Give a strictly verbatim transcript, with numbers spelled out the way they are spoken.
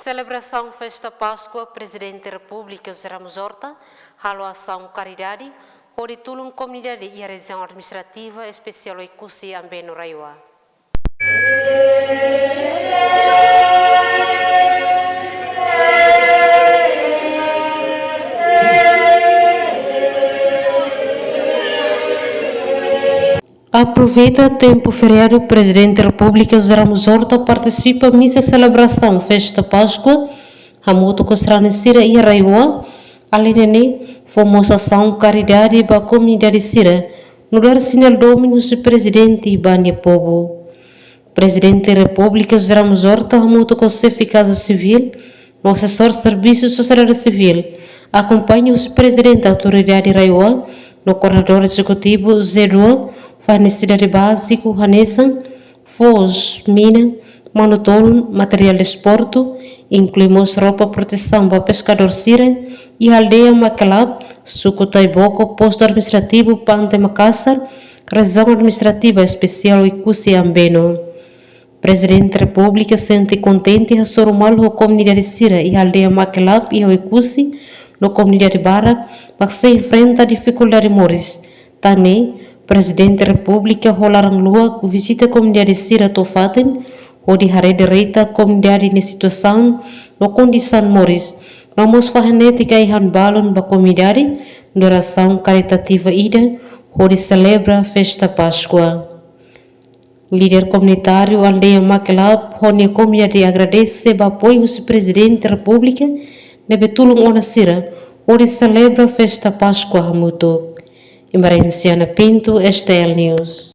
Selebrasaun Festa Páskua, Prezidente Repúblika José Ramos Horta halo asaun karidade hodi tulun komunidade iha Rejiaun Administrativa Espesiál Oekusi Ambeno RAEOA. Aproveita tempu feriadu, Prezidente Repúblika José Ramos Horta partisipa misa selebrasaun Festa Páskua hamutuk ho sarani sira iha RAEOA. Alende ne'e, fó mós asaun karidade ba komunidade sira, nu'udar sinál domin husi Prezidente ba nia povu. Prezidente Repúblika José Ramos Horta hamutuk ho Xefe Kaza Sivíl no Asesór Servisu Sosiedade Sivíl, akompaña husi Prezidente Autoridade RAEOA no Koordenadór Ezekutivu Z dua, fó nesesidade báziku hanesan foos, mina, manu-tolun, materiál desportu, inklui mós roupa protesaun ba peskadór sira iha aldeia Makelab, suku Taiboko, Postu Administrativu Pante Makasar, Rejiaun Administrativa Espesiál Oekusi Ambeno. Prezidente Repúblika sente kontente hasoru malu ho komunidade sira iha aldeia Makelab iha Oekusi no komunidade barak mak sei enfrenta difikuldade moris. Tan ne'e, Prezidente Repúblika ho laran luak vizita komunidade sira to'o fatin, hodi haree direta komunidade nia situasaun no kondisaun moris, no mós fó hanesan kaihan balun ba komunidade, nu'udar asaun karitativa ida, hodi selebra Festa Páskua. Líder komunitáriu aldeia Makelab ho nia komunidade agradese ba apoiu husi Prezidente Repúblika ne'ebé tulun ona sira hodi selebra Festa Páskua hamutuk. Emerenciana Pinto, S T L News.